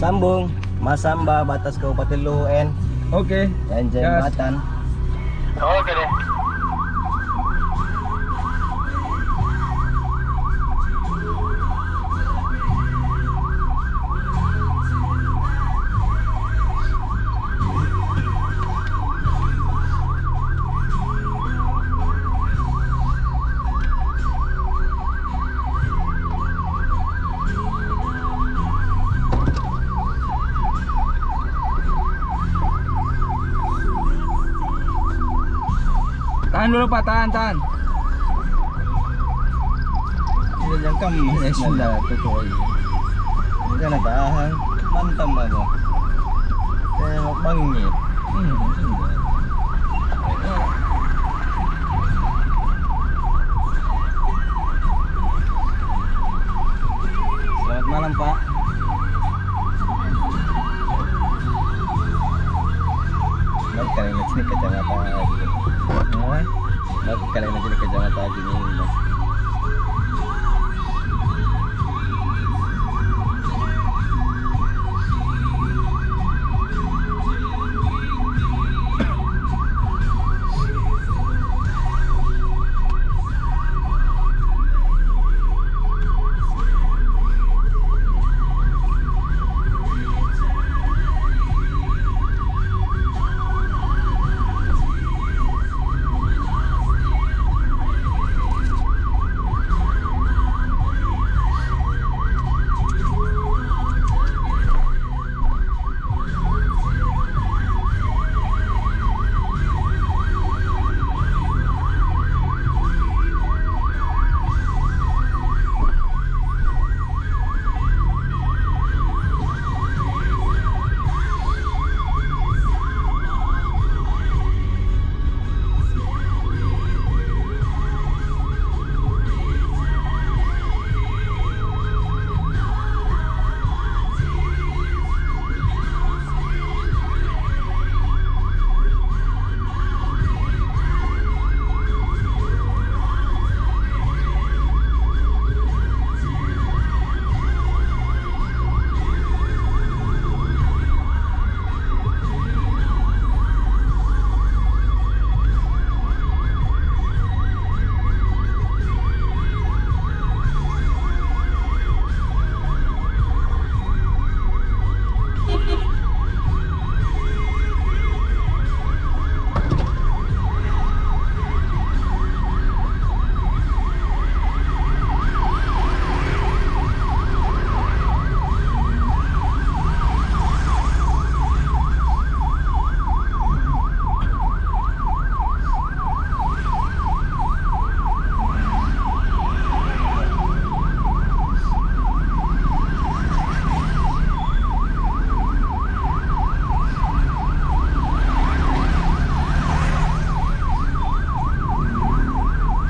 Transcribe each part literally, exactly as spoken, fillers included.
Sambung, Masamba, batas Kabupaten Luwu, en. Oke. Yan Gas. Jembatan. Oke deh. Tahan dulu, Pak, tahan, tahan. Iya, jangkang, Mas. Ya sudah, tutup aja. Ini kan ada ahang, mantap, Mas. Saya mau panggil. Hmm, sudah. Selamat malam, Pak. Nakkana nacini' kacamata aji. Hah? Nakkana nacini' kacamata aji ni.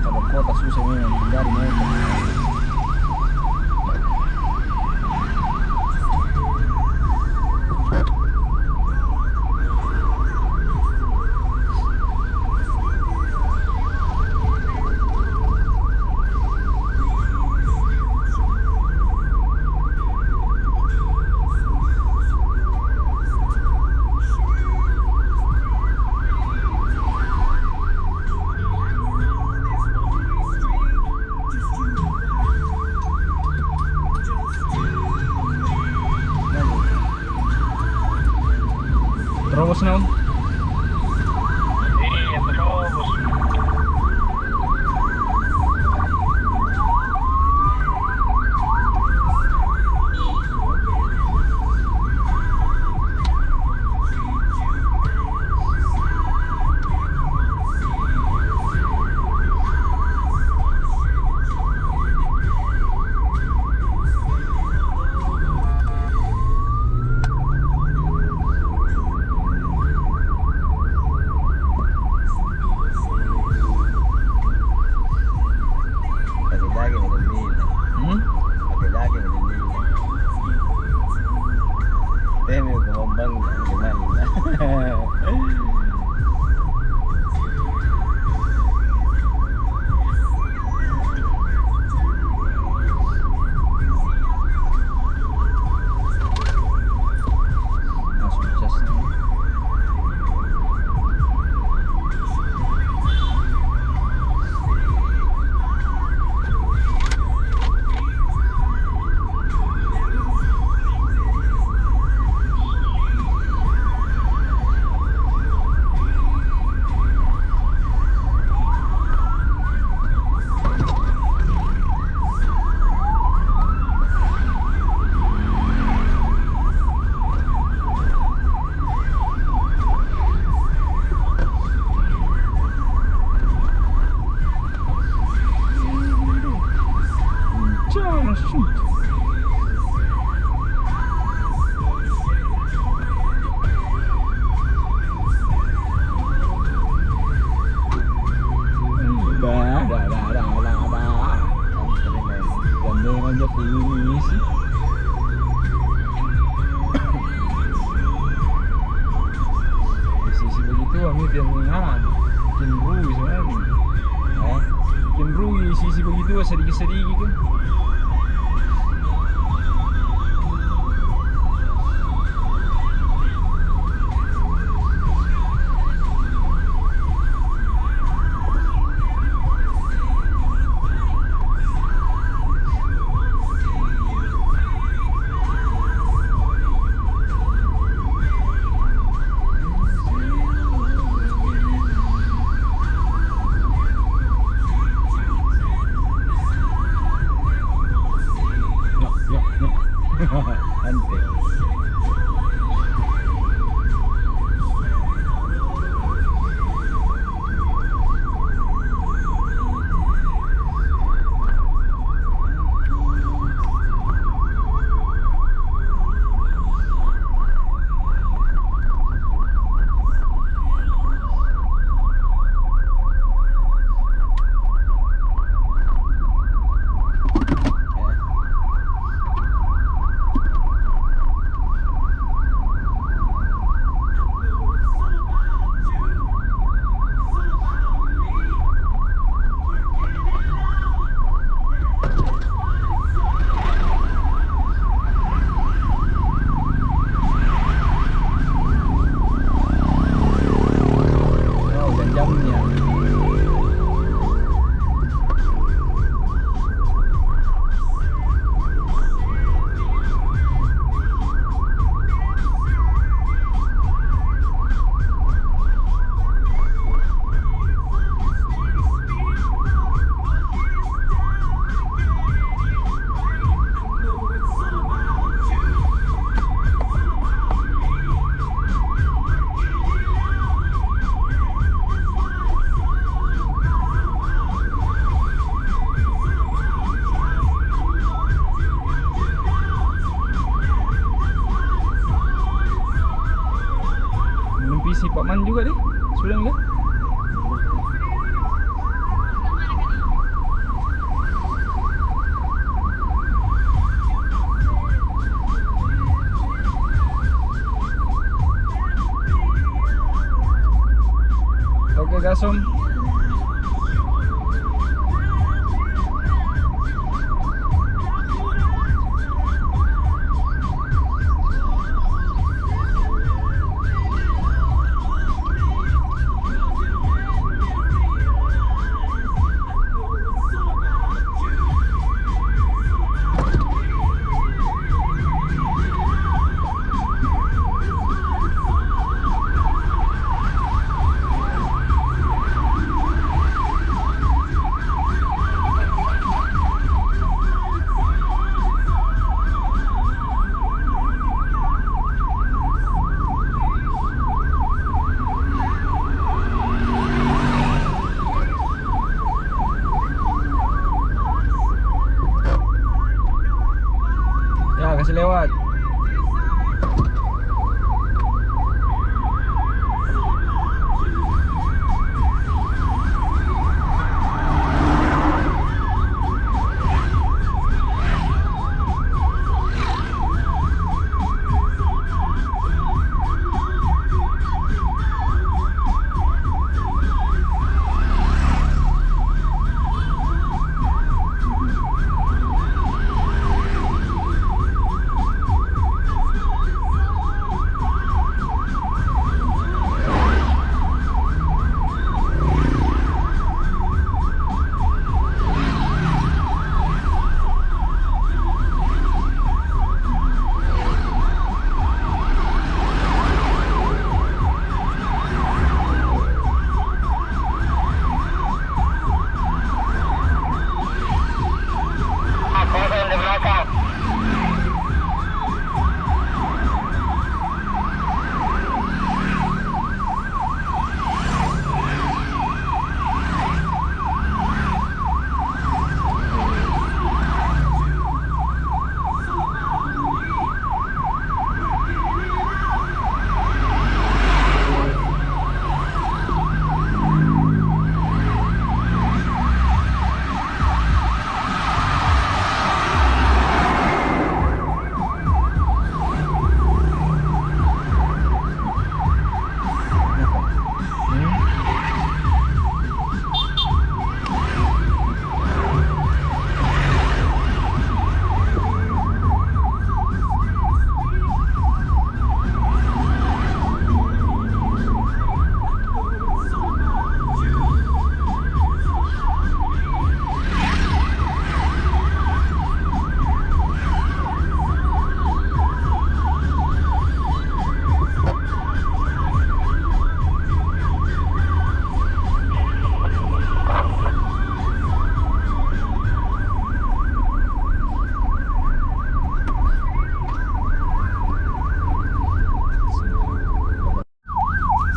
Kalau kota susah memang menghindari mereka. Terobos naung? Iya, terobos. Pake daging mi. Hmm? Pake daging mi. Temi kumambang gimana? Yang anu, bikin rugi sebenarnya. Eh, bikin rugi isi-isi begitu, sedikit-sedikit kan. Ante. Oh, jam-jamnya. Belum pisi Pak Man juga deh, sudah enggak? Oke, gasum.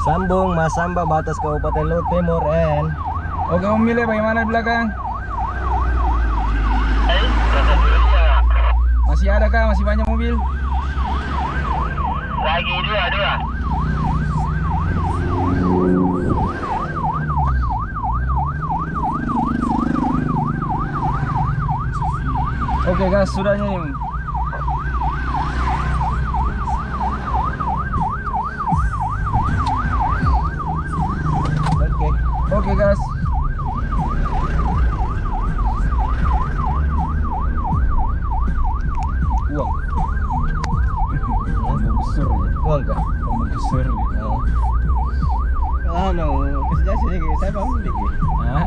Sambung, Masamba, Batas Kabupaten Luwu Timur, en. Oke, Om Mile, bagaimana di belakang? Masih ada kah? Masih banyak mobil? Lagi dua, dua. Oke, gas, sudahnya ini. Oke. Oke, gas. Uang. Uang besar ya? Uang kah? Uang besar ya? Oh. Anu, kasih jasa dikit, saya paham dikit. Hah?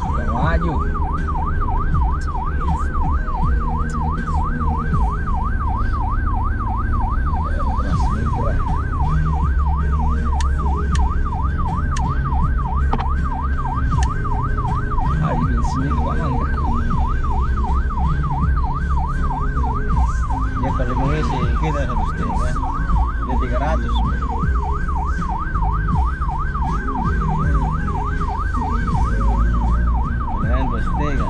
Suka maju. Transmigra. Ah, ini sini doang. Dia kalau mau isi, kita satu setengah. Dia tiga ratus. Dengan bos tega.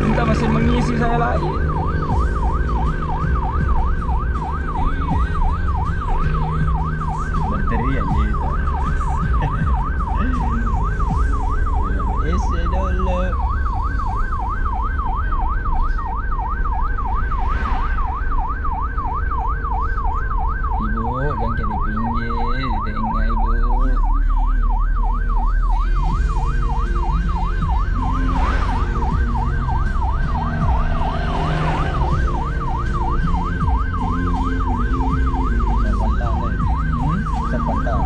Minta masih mengisi saya lagi. Bateria gitu. Isi dulu. Ibu, jangke di pinggir, di tengah, Ibu. Sampang tahu, eh. Hmm? Sampang tahu.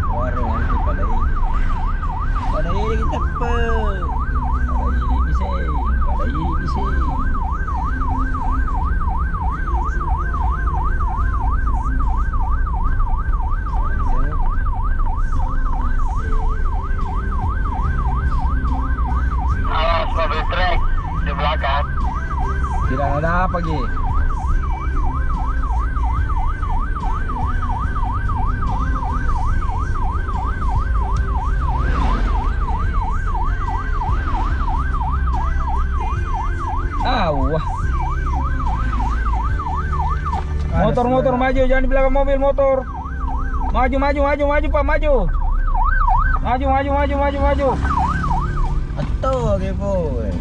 Warung antu pada ini. Pada ini kita pe. Pada ini bisa. Pada ini bisa. Awas mobil trek di belakang. Tidak ada apa, Gi. Awwah. Motor, motor, maju, jangan di belakang mobil, motor. Maju, maju, maju, maju, Pak, maju. Maju, maju, maju, maju, maju. Atau, oke, boy.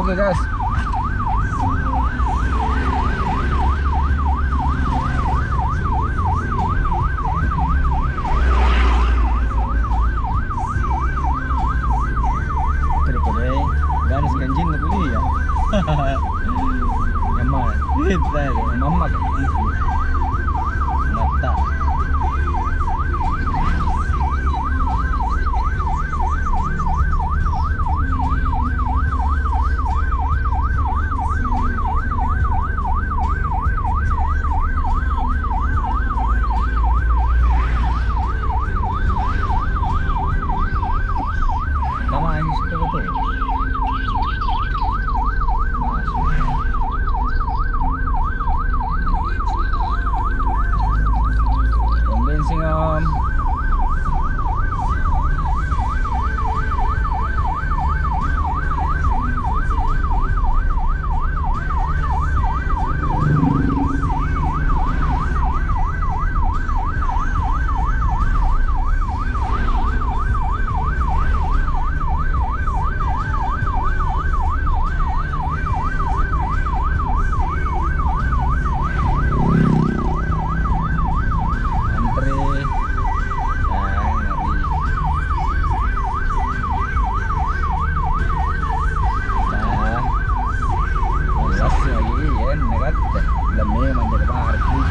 Gas. Tadi kau deh, ganas ganjil na kuliah. Yang mana? Itu tadi. Mama kan? Mata. Tama anjing situ betul. Masuk. Pom bensin, Om. Antre. Nah, ngeri. Nah, lassing lagi, iya, negatif. Lemme manjari parkir.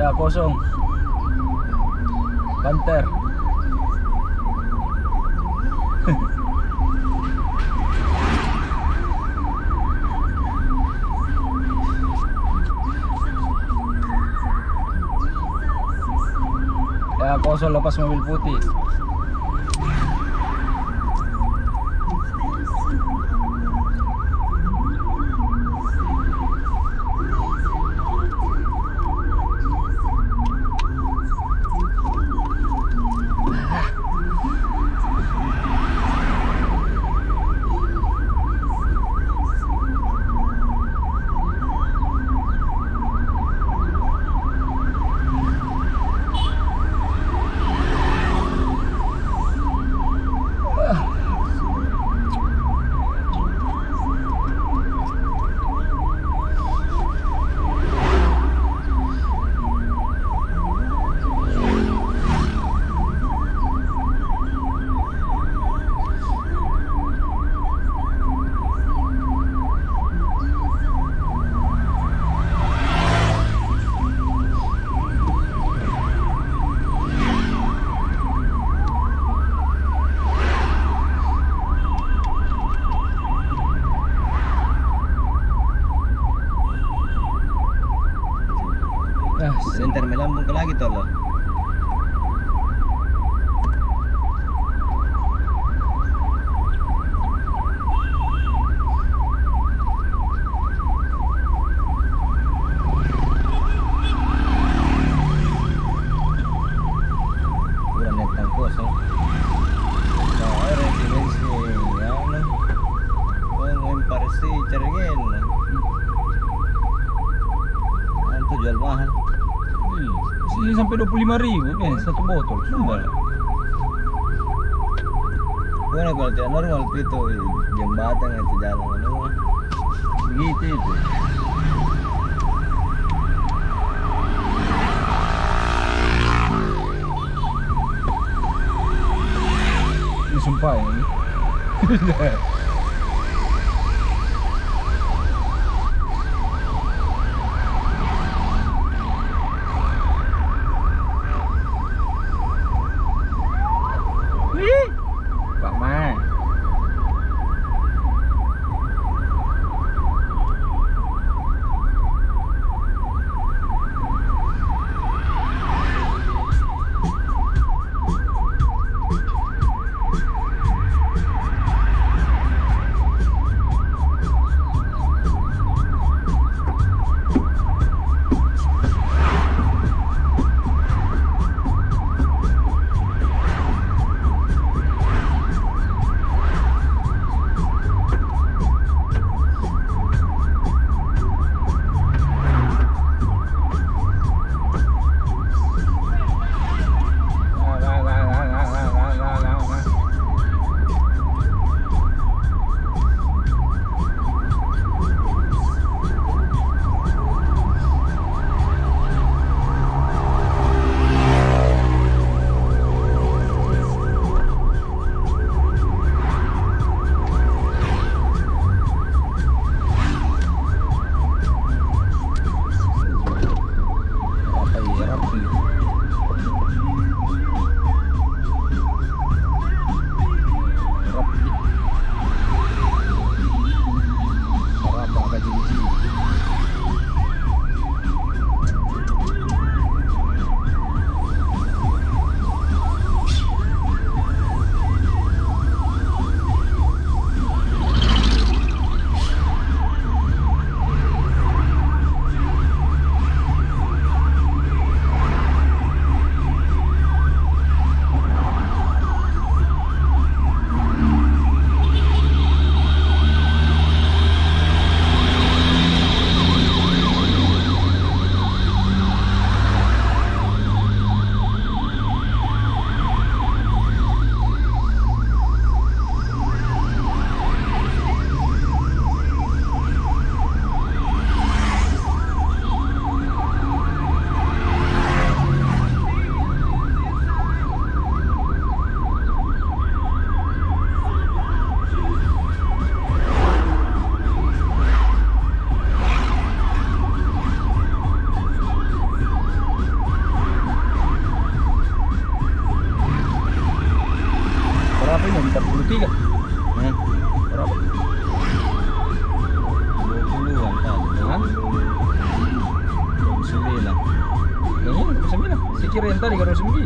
Ya, kosong. Panther. Ya, kosong lepas mobil putih. Ah, senter melambung ke lagi tolo. Kurang netang kosong. Nah, ero dimensi anu. Oh, main parsi cerengen. Antu jual mahal. Iya. Sini sampai dua puluh lima ribu, eh, satu botol. Sudah. Mana kalau tidak normal, itu jembatan itu jalan anu. Begitu itu. Ini sumpah ya, ini.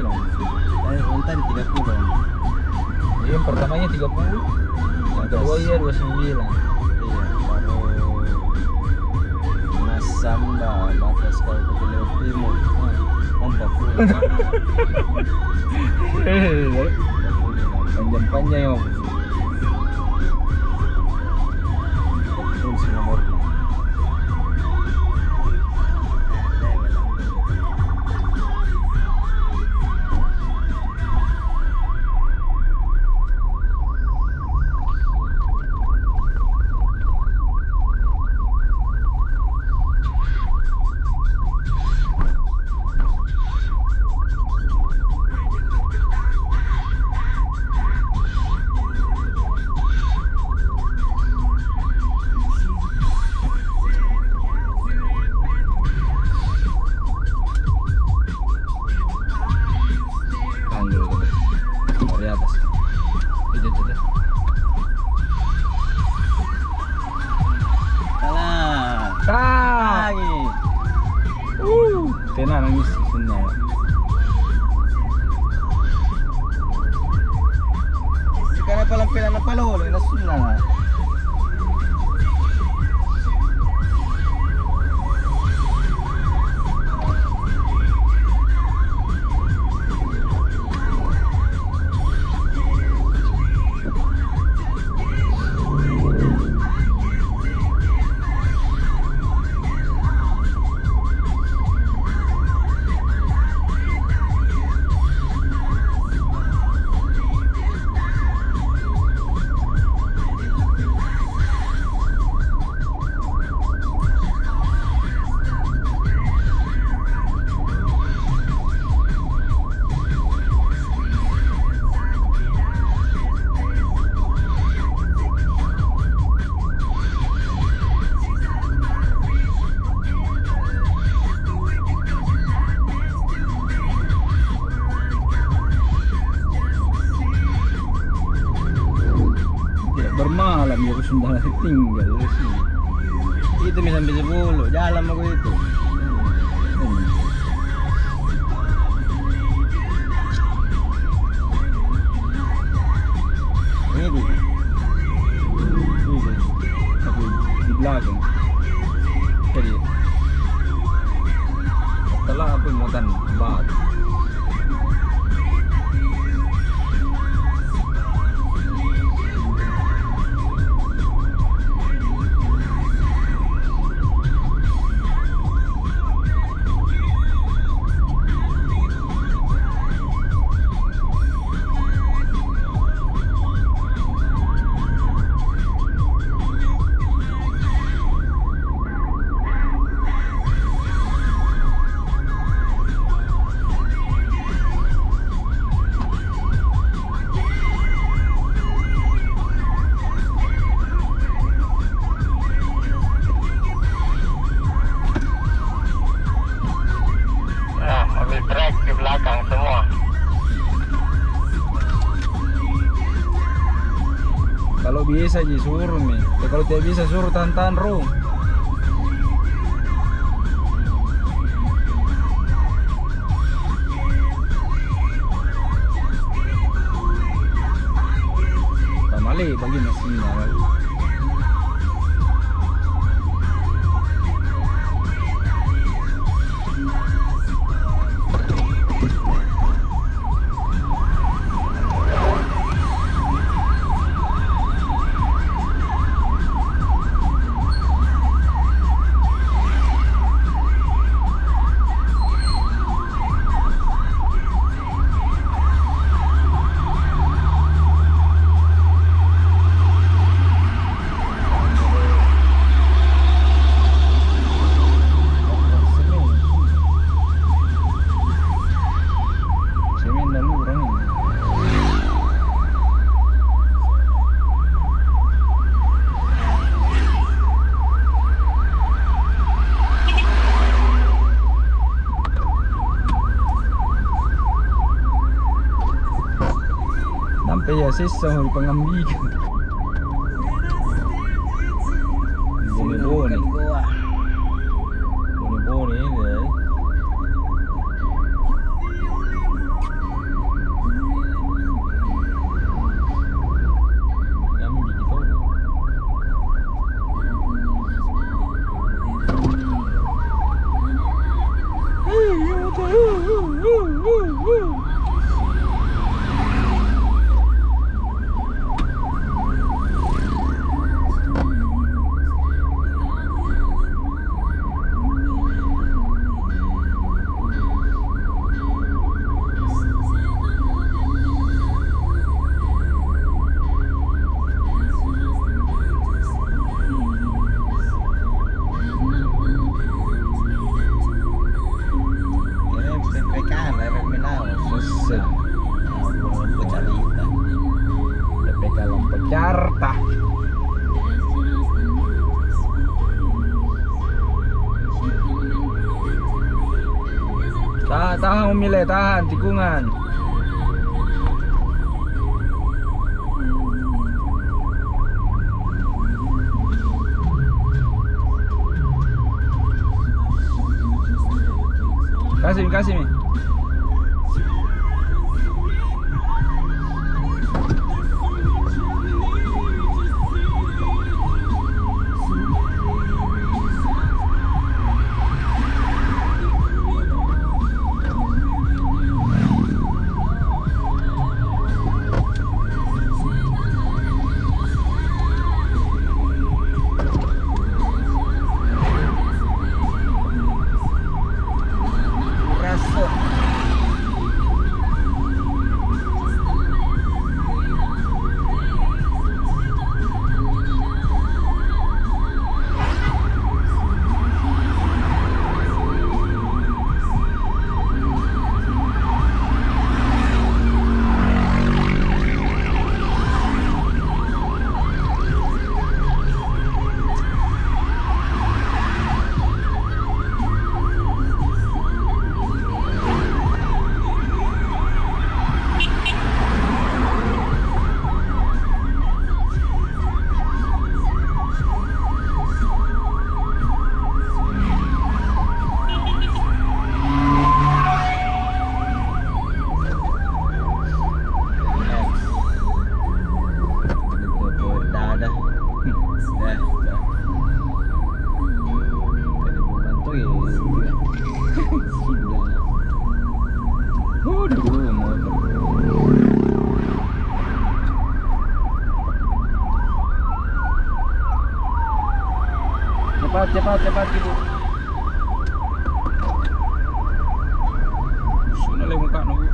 Eh, yang tadi tiga puluh. Iya, yang pertamanya tiga puluh, yang kedua iya dua sembilan. Iya, baru nasamba batas kalau ke Leo Timur. Nah, empat puluh. Eh, panjang-panjang ya, Om. Betul sih nomornya. Tahan dulu, tahan dulu. Dari atas. Itu, itu, itu. Salah. Ah. Lagi. Uh, tena nangis sunna. Jika na palang pela na palolo, na sunna. Tidak bermalam ya, aku sudah tinggal di sini. Itu mi sampai sepuluh, jalan mako itu. Hmm. Ini. Ini. Tapi di belakang. Jadi, setelah apa mau tan batu. Nah, mobil truk di belakang semua. Kalau bisa ji suruh mi. Ya, kalau tidak bisa suruh tahan-tahan rung. Tamale bagi mesinnya. Semenna lurang. Nampa iya sessa ri pangambika. Bone-bone. Bone-bone, eh. Tahang, Mile, tahang, tikungan. Kasimi, kasimi. Dada. Dah, dah. Tadi bukan tuh ya. Sudah. Waduh, motor. Cepat, cepat, cepat, gitu. Busuna le mukana, Bu.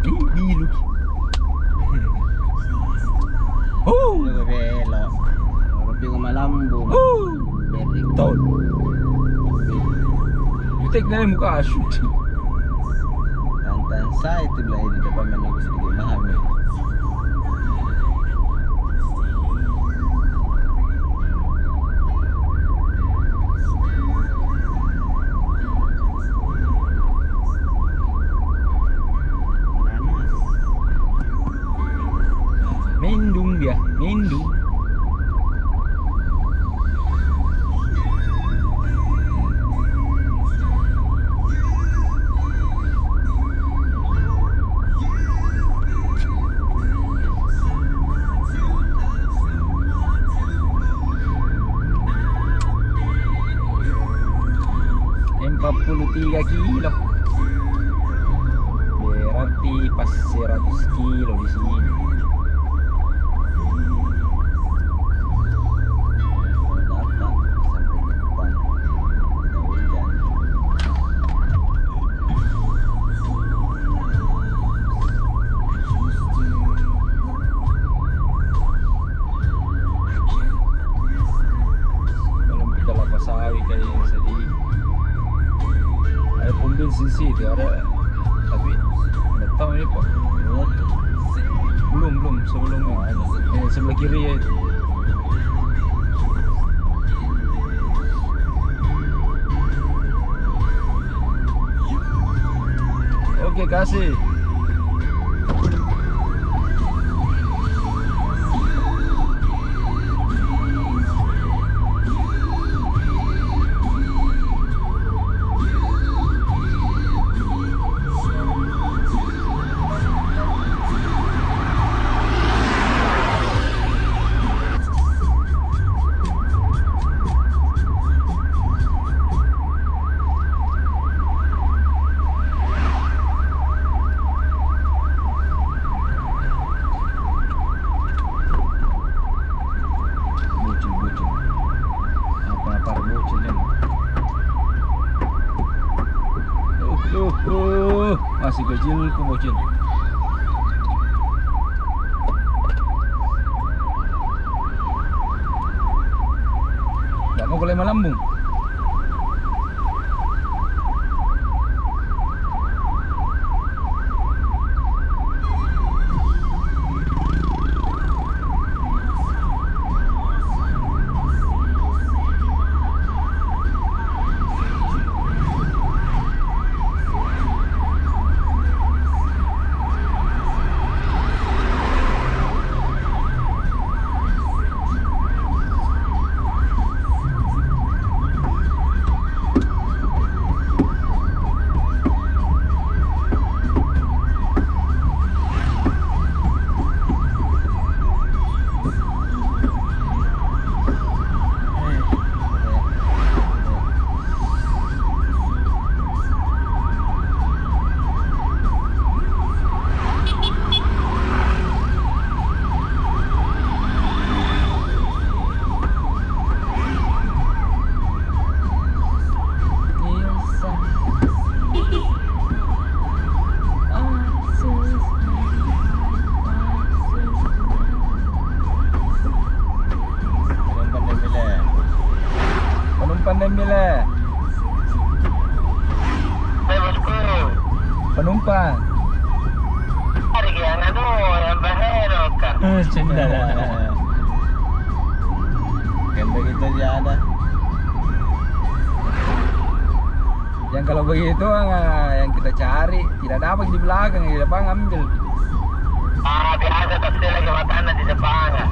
Ih, bilu. Oh. Belo. Lebih ke malambung. Oh. Betul. Jutek na le muka asu. Tantang saya itu bilang di depan menunggu sedikit mahal nih. Mendung dia, mendung. Empat puluh tiga kilo. Berarti pas seratus kilo di sini. Datang sampai depan. Kita hujan. Kalau kita kelapa sawit kayak yang sedih. Ada pom bensin sih itu ada, tapi nggak tahu ini, Pak. Belum, belum, sebelum, eh, sebelah kiri ya itu. Oke, kasih. Bocil, bocil. Apa-apa bocil, ya. Uh, uh, uh. Masih kecil, ku bocil. Nggak mau boleh melambung. Penumpang. Ada yang anu, yang bahaya loh, Kak. Eh, cinta dah. Kan begitu aja ada. Yang kalau begitu, ah, yang kita cari tidak dapat di belakang, di depan ambil. Ah, biasa, tapi lagi matanya di depan, ah.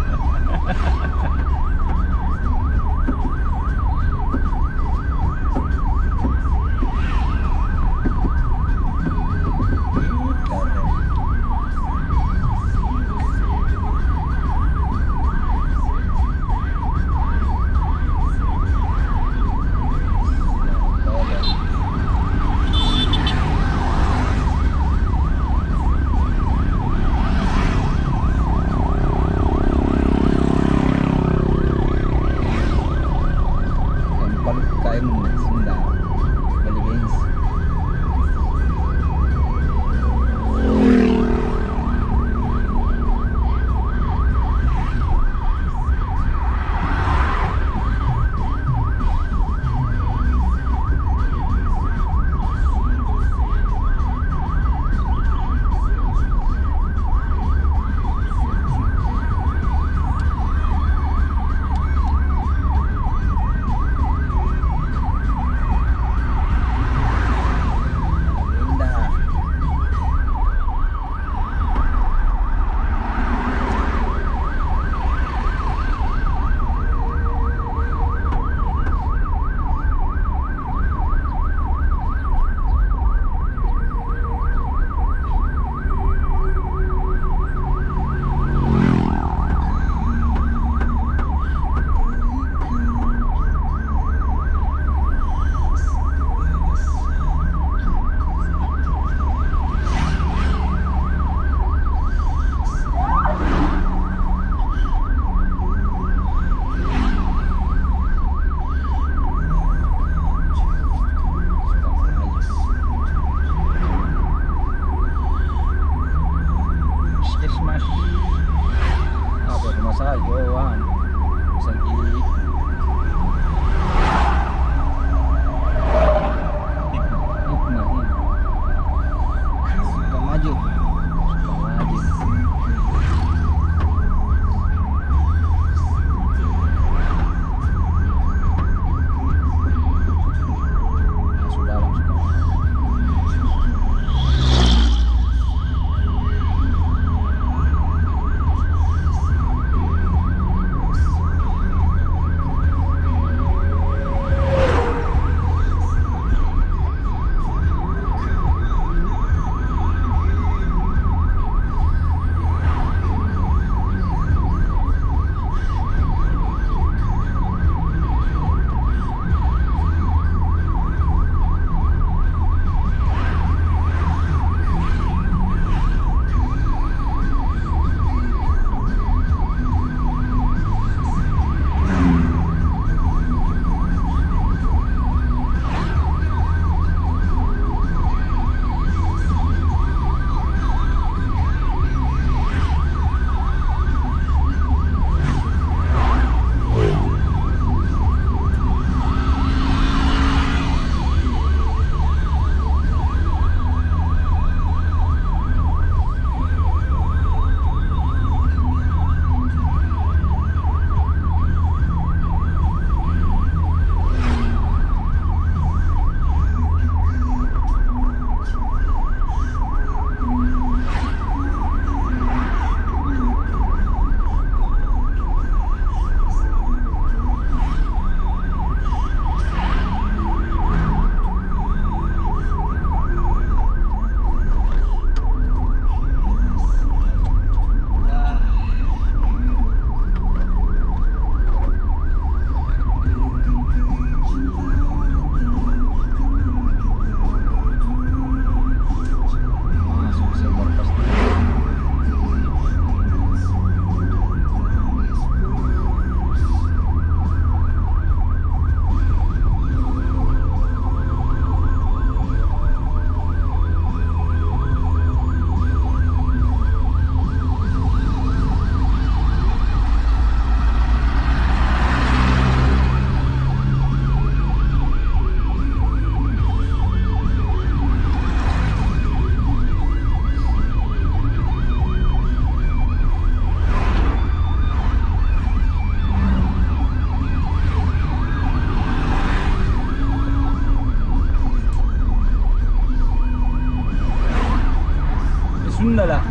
Ndala.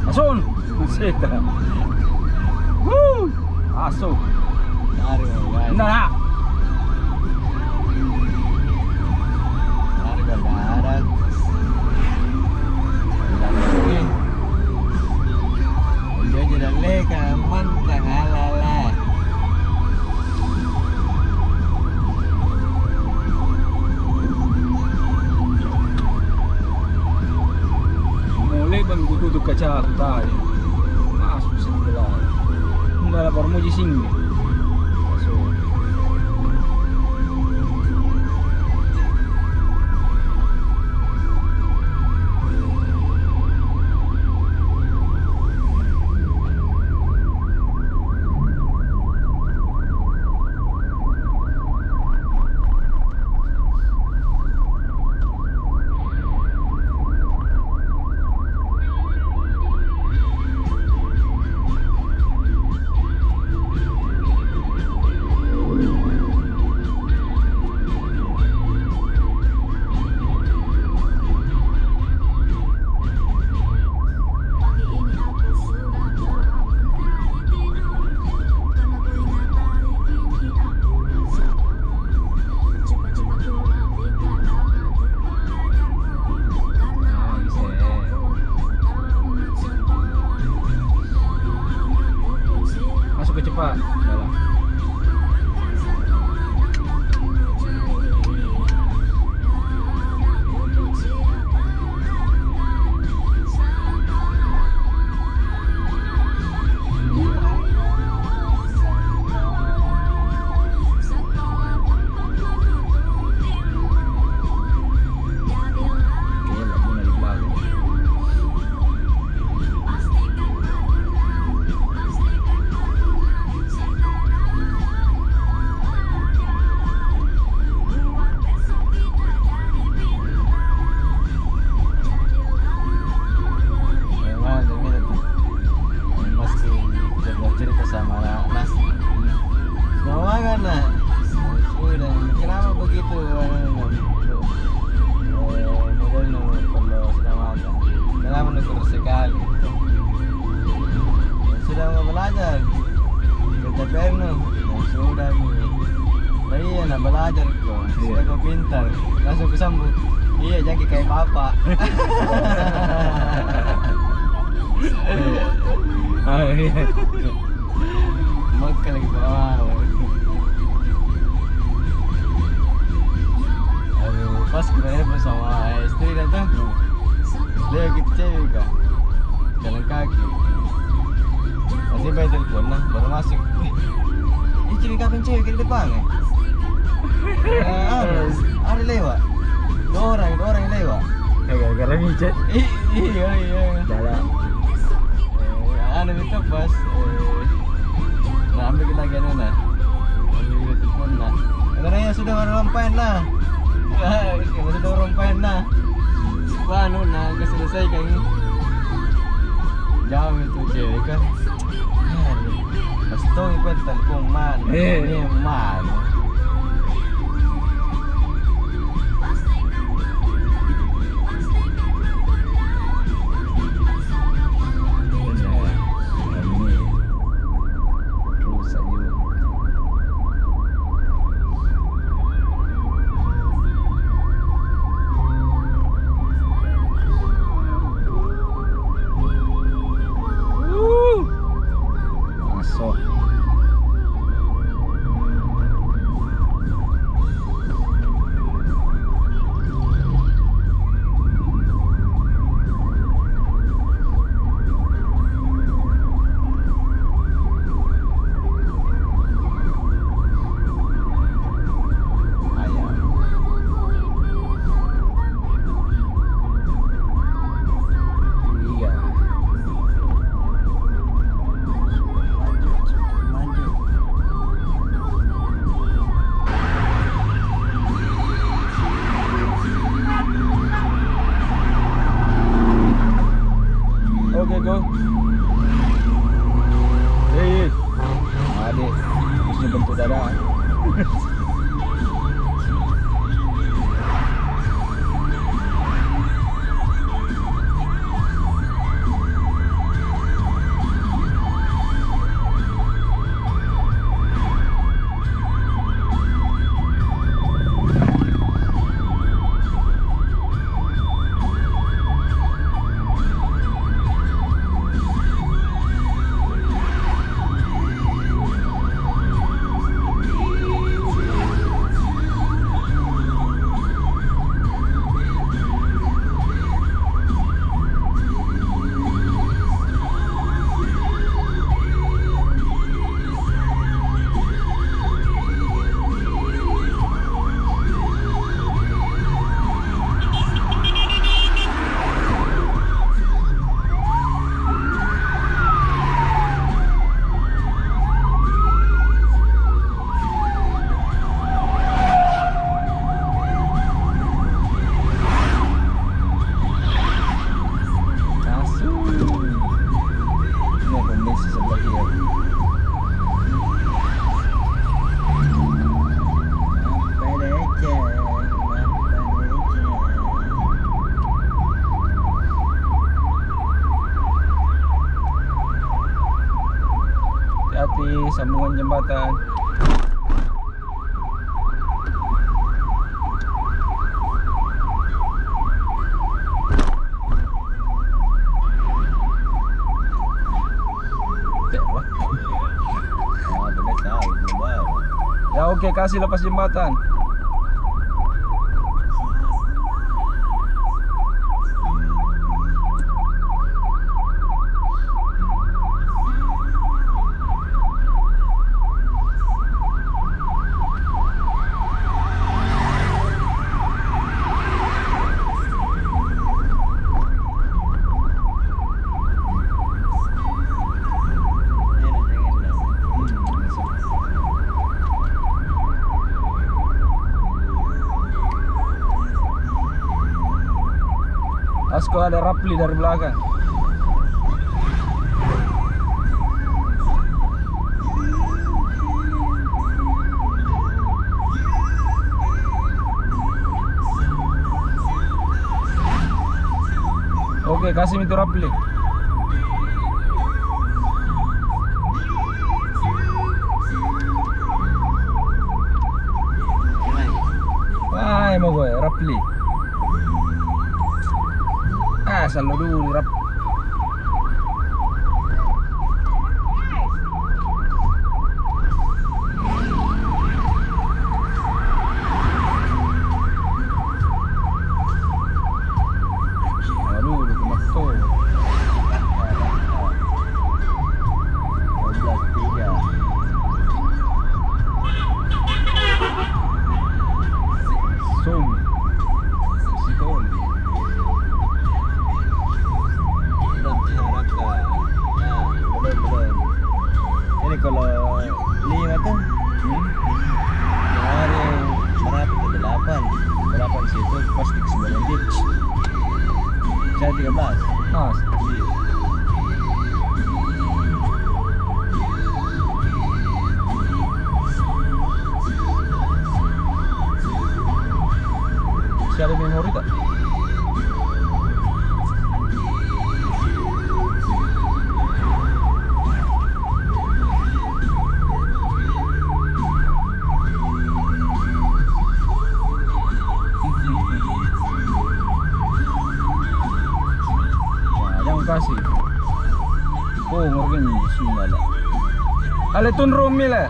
Asun. Seta. Wuh. Asu. Lari, guys. Ndala. Lari, guys. Lari. Dia jadi leka, mantang alala. Mulai bang kututup kaca tadi. Masuk sebelah. Enggak lapor muji sini. Masuk. Masuk ke cepat. Dalam. Memang demi itu. Masih cerita-cerita sama anak, anak. Semua kan, nah. Sudah, kenapa begitu? Eh, modelnya kalau sudah makan. Kenapa nukur sekali? Sudah mau belajar? Kerja pernu? Ya sudah, Mi. Oh iya, nak belajar ko. Iya. Sudah kau pintar. Langsung kusambut. Iya, jaki kayak bapak. Ah, iya. Maka lagi bawa. Aduh, pas kita ya bersama istri dan tuh. Dia gitu cewek kan. Jalan kaki. Masih bayar telepon nah, baru masuk. Ih, cewek kapan cewek di depan ya? Eh, ada, ada lewat. Dua orang, dua orang lewat. Gara-gara micet. Ih, iya, iya. Dalam. Eh, anu itu pas, eh, nah, ambil kita lagi anu nah. Ambil kita telepon nah. Katanya sudah orang lampayan nah. Kalau sudah orang lampayan nah. Wah, anu nah, keselesaikan. Jauh itu cewek kan. Aduh, pas tong ikut telepon mana? Eh. Ini mana? Aso. Sambungan jembatan. Ya, oke, kasih lepas jembatan. Asko ada Rapli dari belakang. Oke, kasih mintu Rapli. Wah, mau gue Rapli. Ah, selalu dulu Rap. Aduh, udah kemas tuh. Dua belas tiga. Sung. Sikon. Belum, belum. Ini kalau lima tuh. Hmm? Kemarin berapa tuh? Delapan. Delapan situ, pasti sembilan belas. Saya tiga belas. Pas. Iya. Siapa memori tak? Wah, jangan kasih. Oh, ngerti sumala. Ale tunrummi le.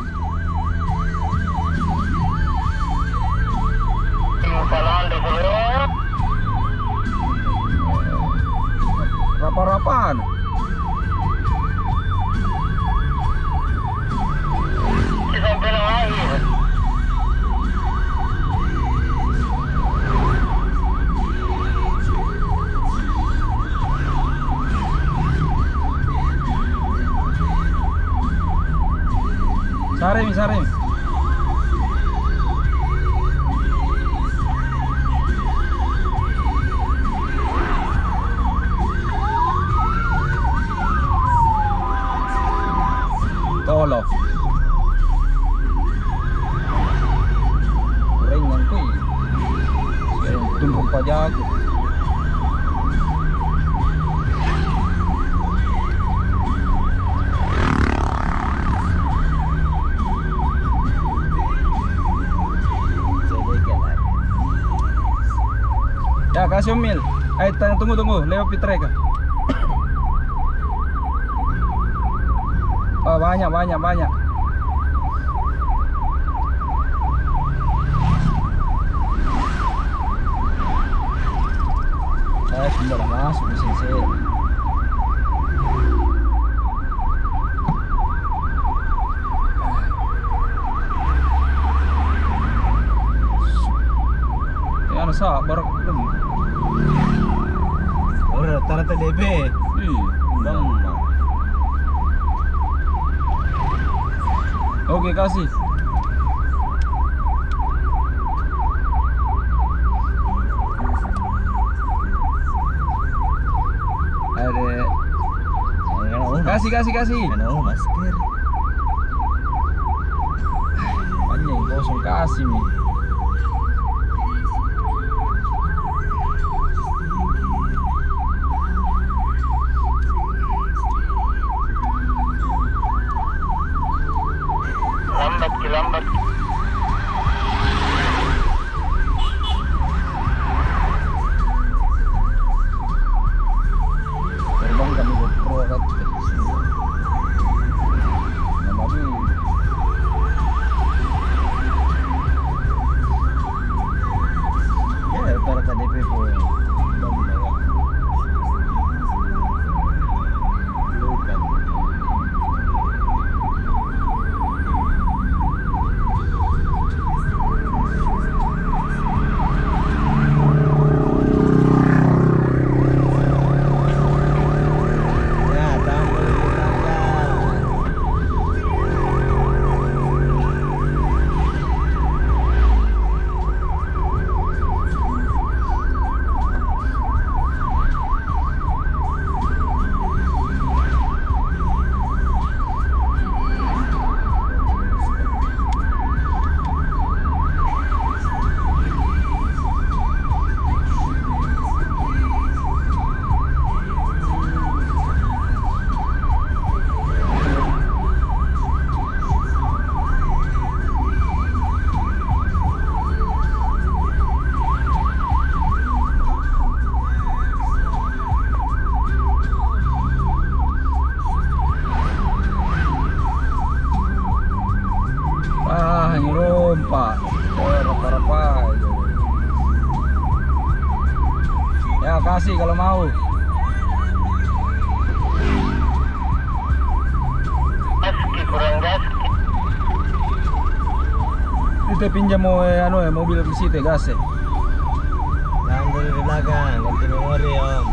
Rapa-rapaan. Saremi, saremi. Tolo. Goreng nangkui. Tunrung pajaku. Ya, kasih Umil. Eh, tunggu, tunggu, tunggu. Lewat Pitreka. Oh, banyak, banyak, banyak. Eh, sudah masuk di sini. Ya, anu, sabar, belum. Ora rata-rata D P. Iya, bang. Oke, kasih. Ada. Kasih, kasih, kasih. Ada, oh, masker. Panjang kosong kasih mi. Makasih kalau mau. Gaski, kurang gaski. Itu pinjam mo, eh, anu, eh, mobil di situ, eh, gas, eh. Tahan dulu di belakang, ganti memori, Om.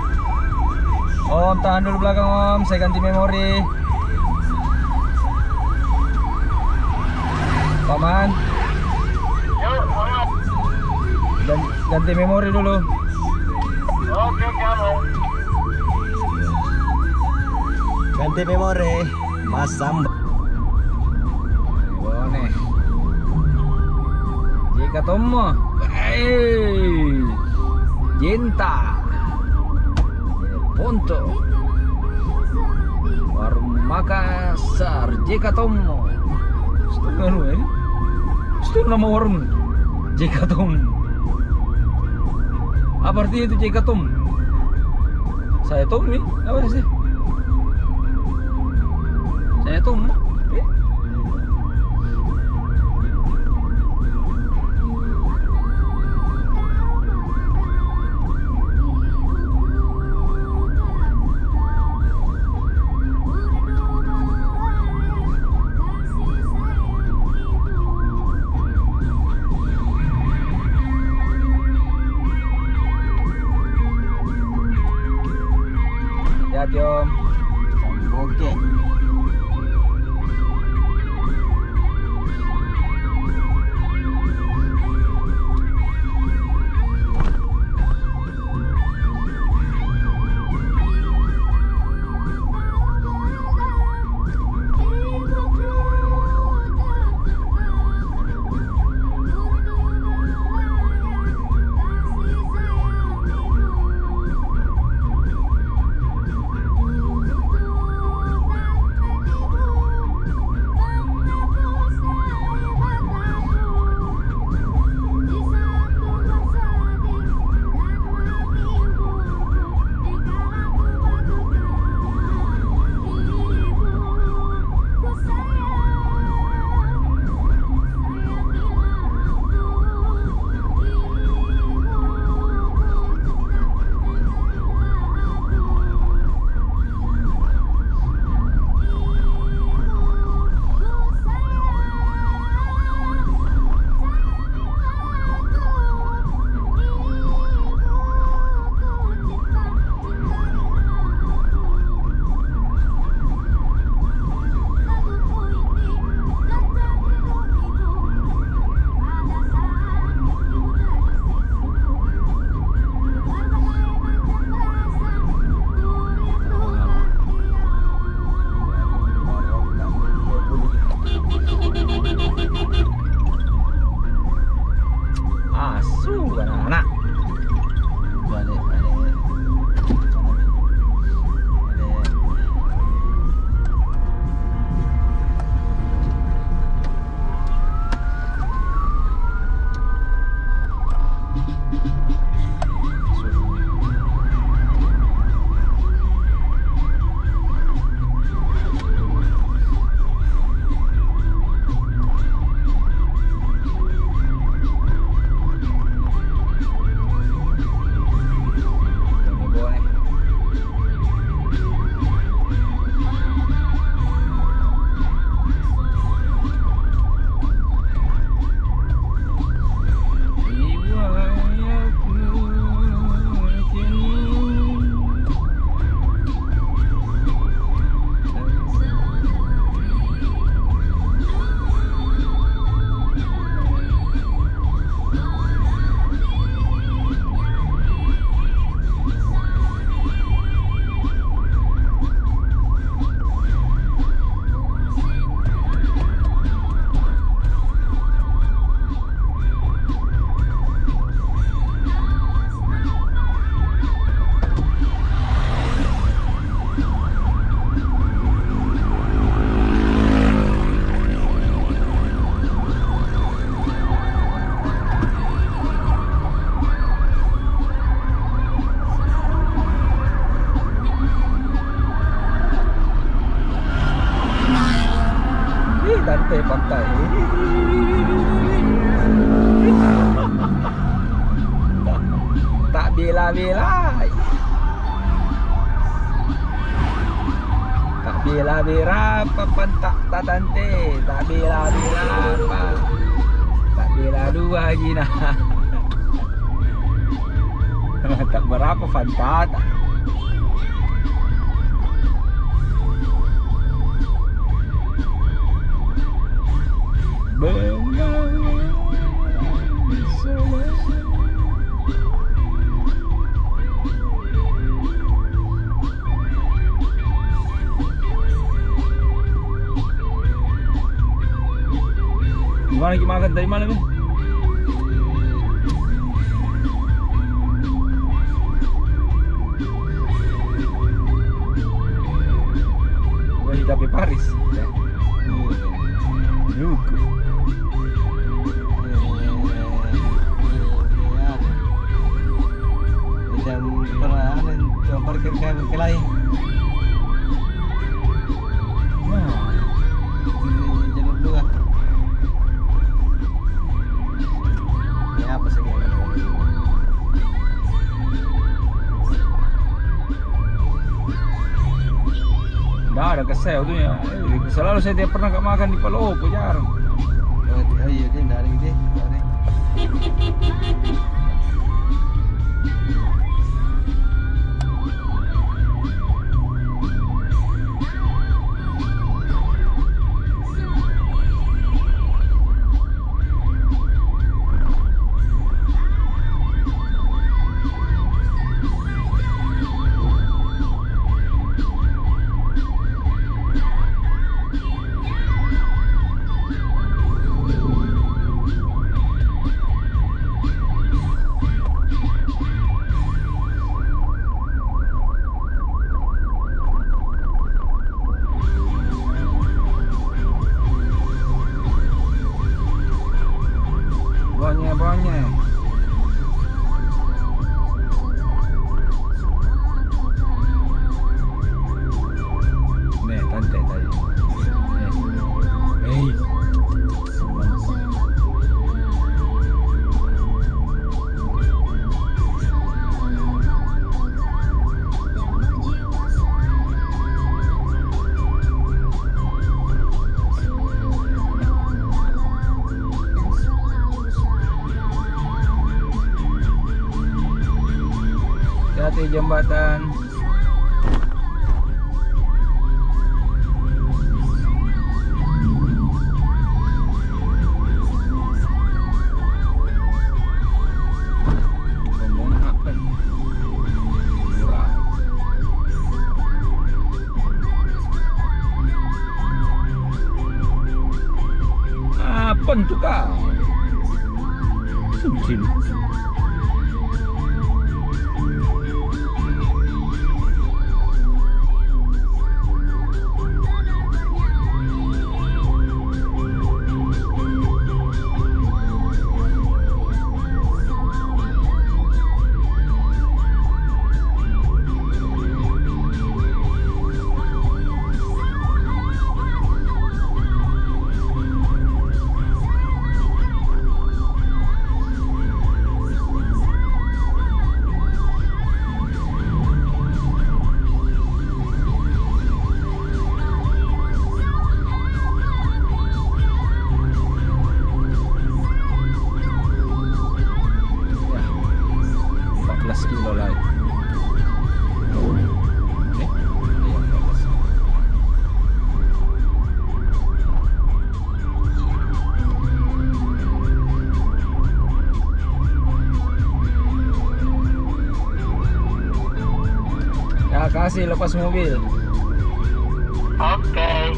Om, tahan dulu belakang, Om. Saya ganti memori. Paman. Yo, Paman. Gan-, ganti memori dulu. Oke, oke, Abang. Ganti memori, masam. Bone. Jeka tommo. Hei. Jenta. Ponto. Warung Makassar, Jeka tommo. Setengah anu, eh. Setengah nama warung. Jeka tommo. Apa artinya itu Jeka tommo? Saya tommi? Apa sih? Saya tommo? Eh? Hati-hati, Om. Oke. Asu, anak-anak. Balik, balik. Balik. Ih, tante pantai. Ta'bila Belai. Ta'bela-belapa panta' tatante, ta'bela-belapa. Ta'bela dua jina. Ta'berapa pantata. Bengawan Solo. Gimana ki makan tadi malam ya? Wah, tapi Paris. Duku. Jam pernah anu, jam parkir kayak berkelahi. Nah, di jalur dua. Ya, apa sih? Nggak ada kesel tuh ya. Eh, selalu saya tidak pernah nggak makan di Palopo, jarang. Oh, iya, iya, iya, nggak ada gitu, nggak ada. Bonye, bonye. Nih, tante tadi. Nih. Hei. Hati-hati jembatan. Apa itu, Kak? Sucin. Empat belas kilo lagi. Eh? Iya, empat belas. Ya, kasih lepas mobil. Oke.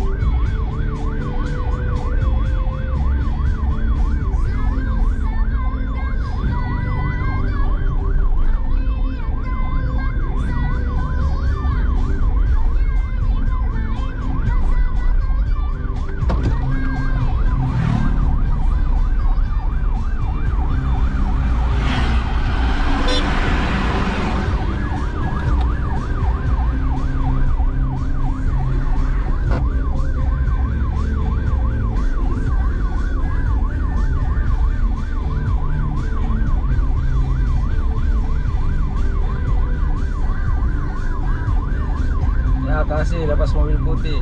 Kasih lepas mobil putih.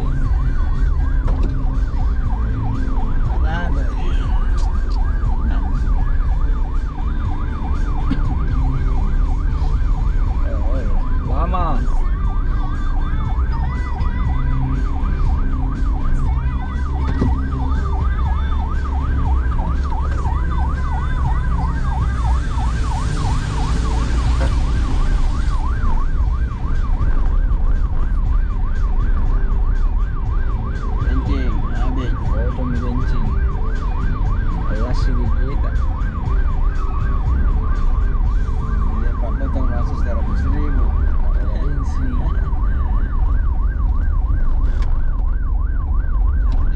Lama. Benceng, habis. Oh, tong benceng. Alas sigit kita. Iya, Pak, tong masuk seratus ribu. Benceng.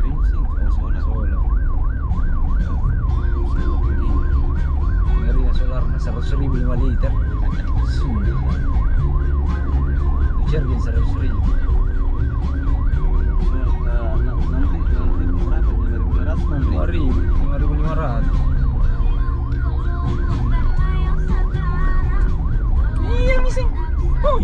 Benceng, oh, solar. Solar. Ngeri na solar na seratus ribu lima liter. Sudah. Itu charging seratus ribu. Solar ke enam, enam ribu, enam ribu berapa? Lima ribu lima ratus, enam ribu. Lima ribu, lima ribu lima ratus. Iya, miseng. Hui.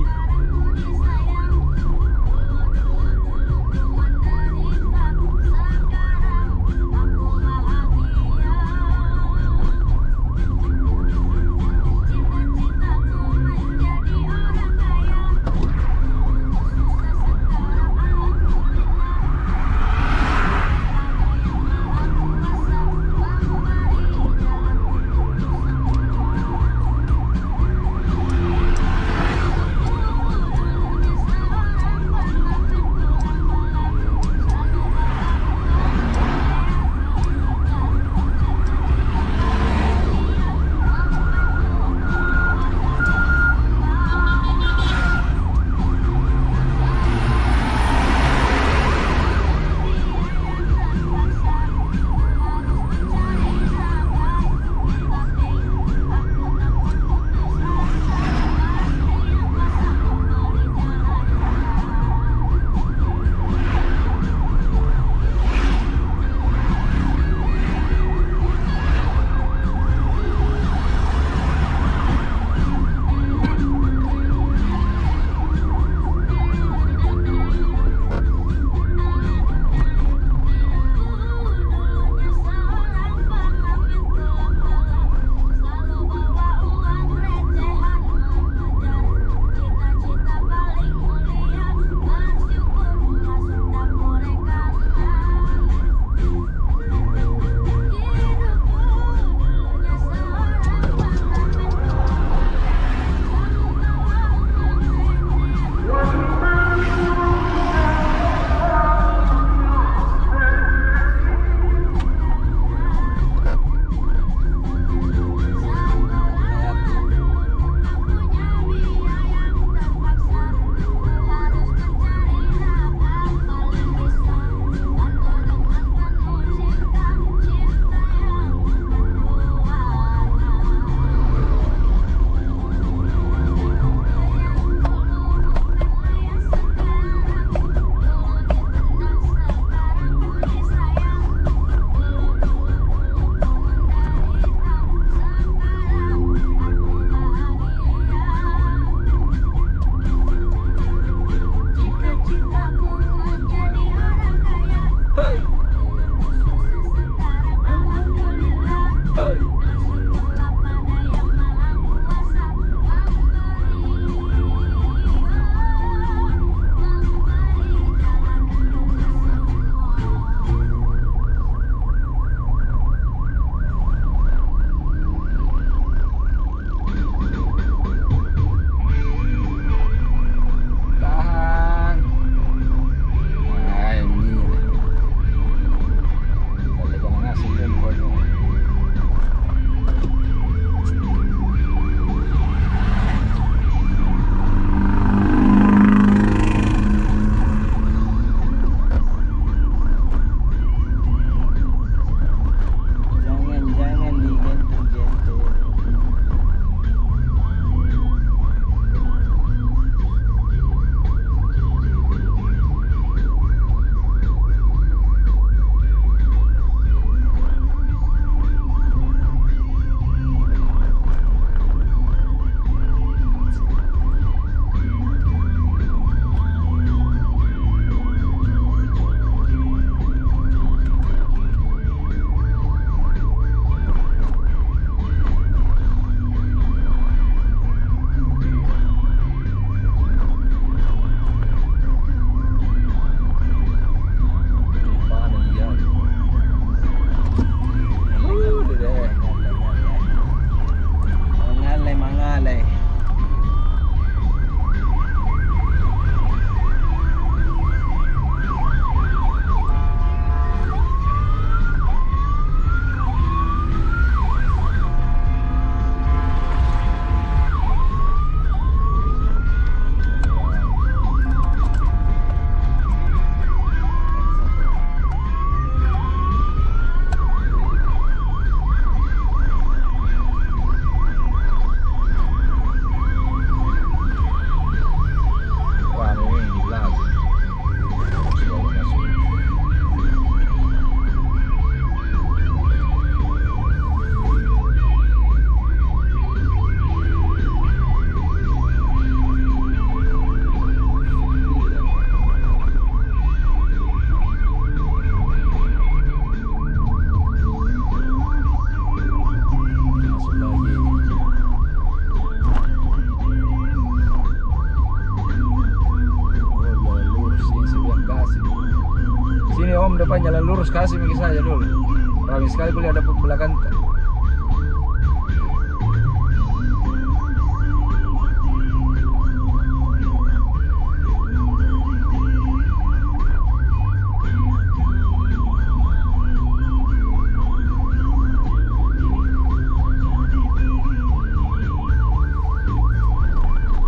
Panjang lurus, kasih maki saja dulu. Rame sekali kuliah dapat belakang.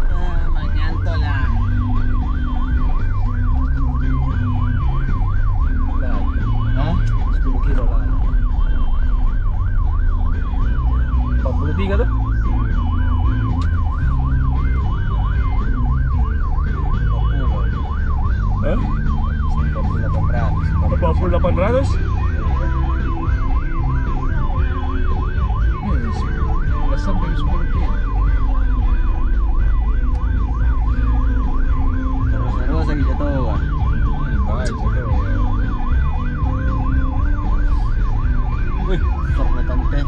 Ah, manganto lah. Hah? Sepuluh kilo lah. Empat puluh tiga tuh. Empat puluh. Hah? Empat puluh delapan ratus. Empat puluh delapan ratus? Iya. Hmm, sebelas sampai sepuluh kilo. Terus-terusan gitu, Wak. Baik, gitu. Wih, truk datang teh.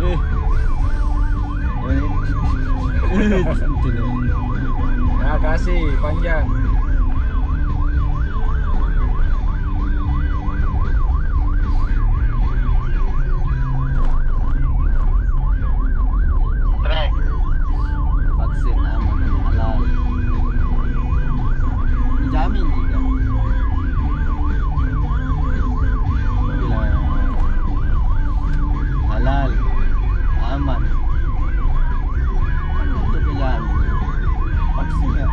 Eh. Eh, itu loh. Ya, kasih panjang. Vaksin aman, halal. Dijamin juga. Bilang halal, aman. Kan itu dijamin. Vaksin ya.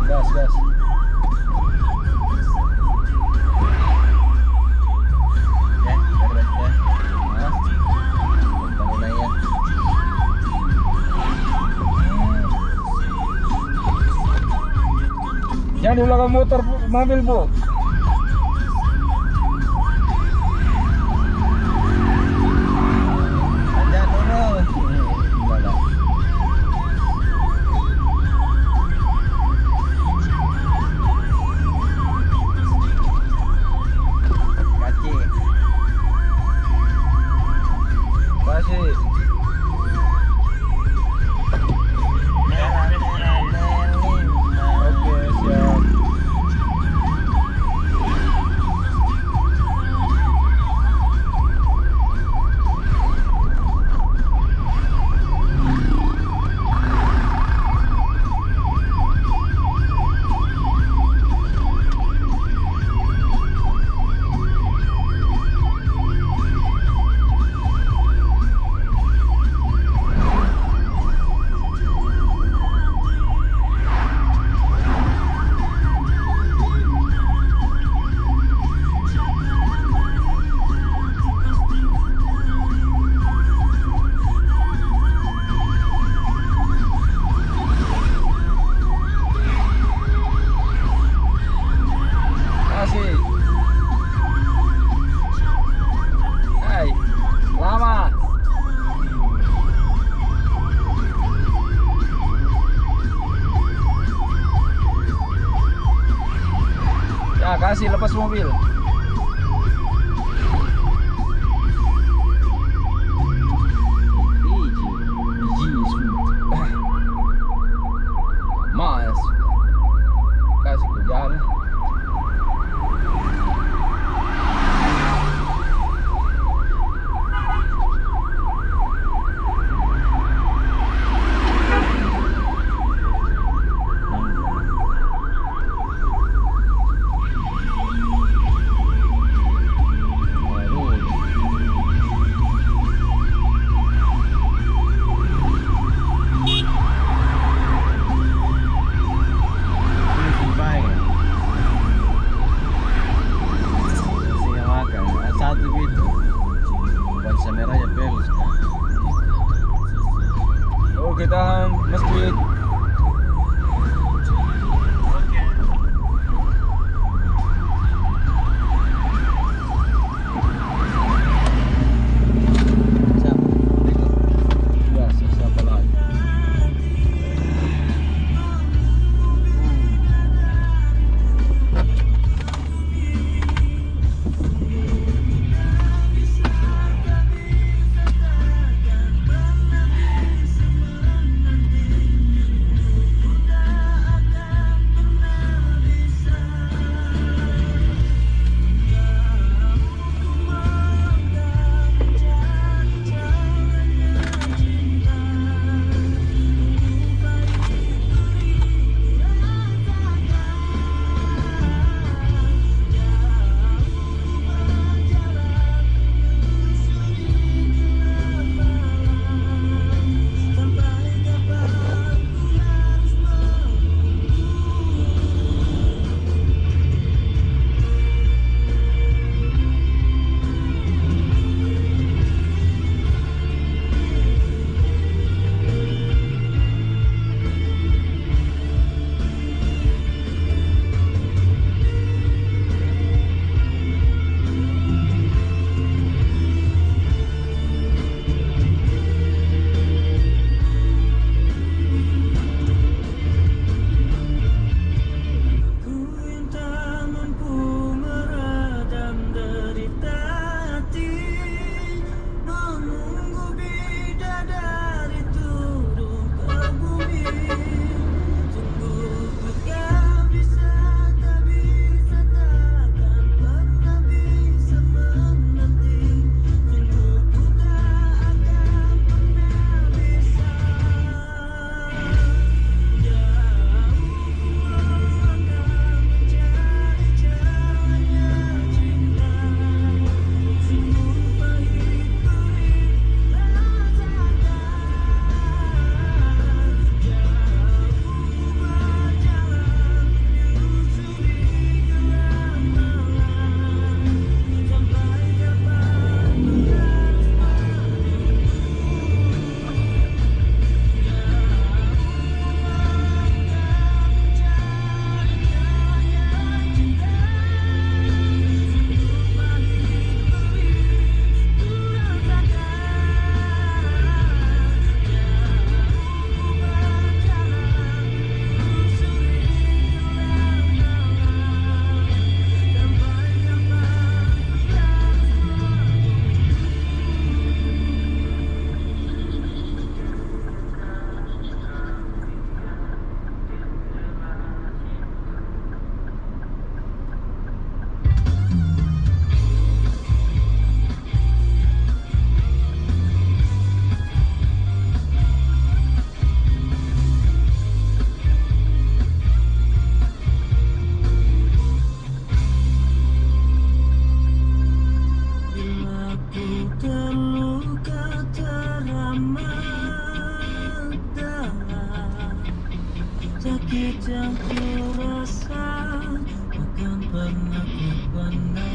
Gas, gas. Ya, beres, ya. Nah, mulai, ya. Jangan di belakang motor, Bu, mobil, Bu. Jangan dulu. Enggak, enggak. Kasih. Oke, siap. Kasih. Hai, lama. Ya, kasih lepas mobil. Biji, biji, mas. Kasih ku jalan. Sakit yang ku rasa takkan pernah ku pandang.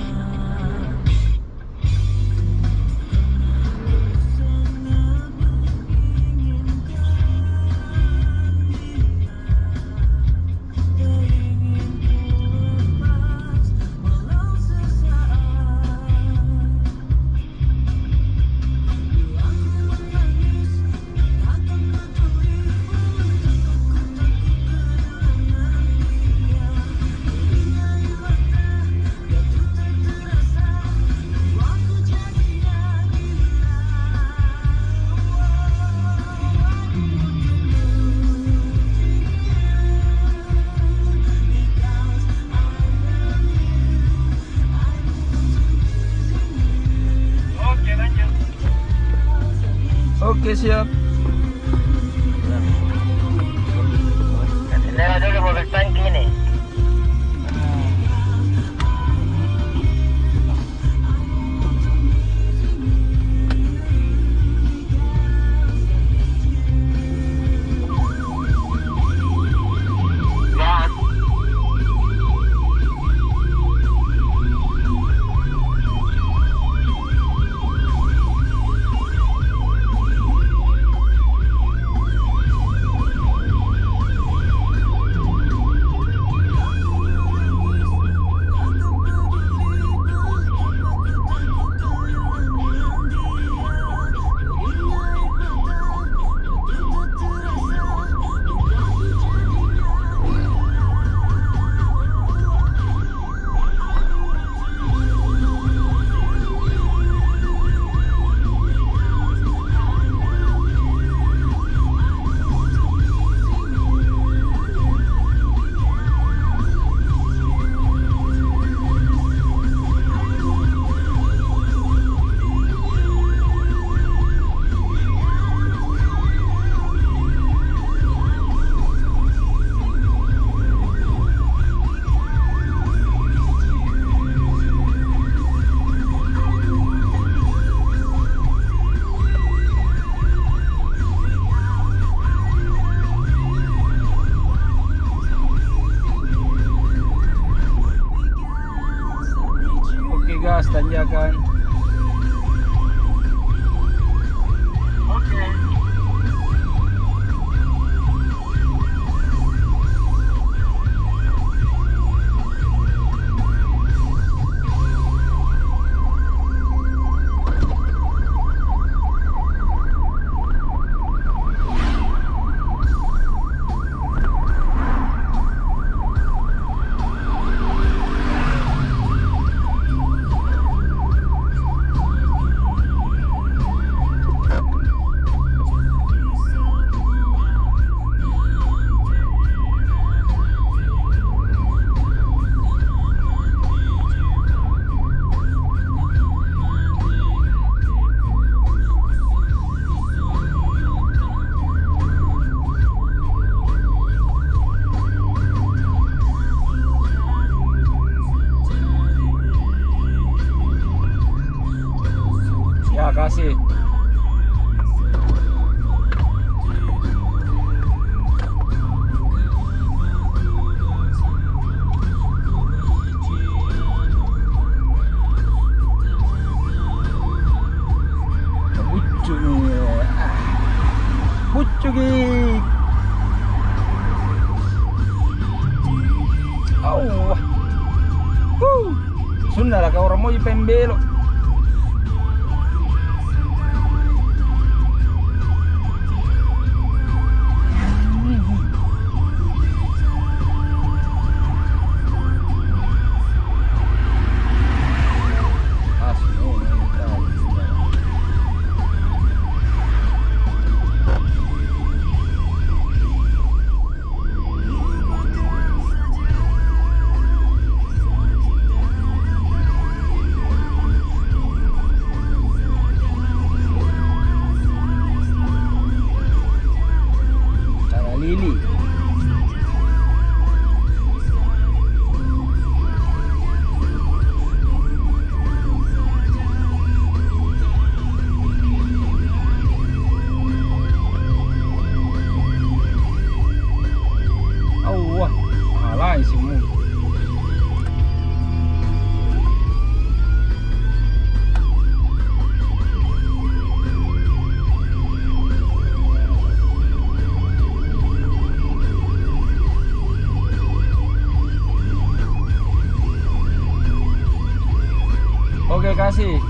Oke, siap. Jendela dulu, mobil tangki ini. Oke, gas, tanjakan. Oke. Ya, kasih. Buccuki. Au. Huh. Sunnara' kau orang mau pembelo. Asik.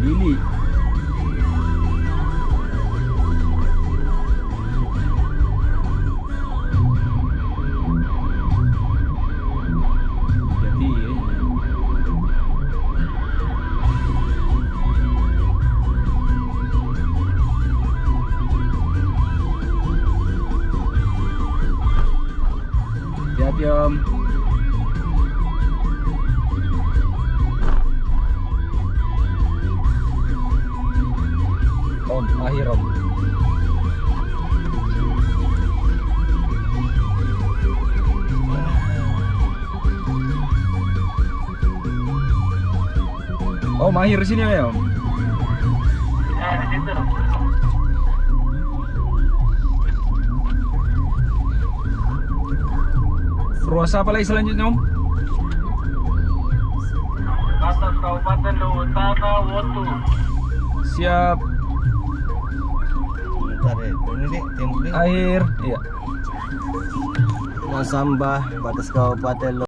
Ini. Jadi, hati-hati, Om. Om, akhir, Om. Oh, mahir sini, Om. Ruas apa lagi selanjutnya, Om? Batas Kabupaten Luhutana, Wotu. Siap. Bentar ya, ini deh, yang ini. Akhir, iya. Masamba, batas Kabupaten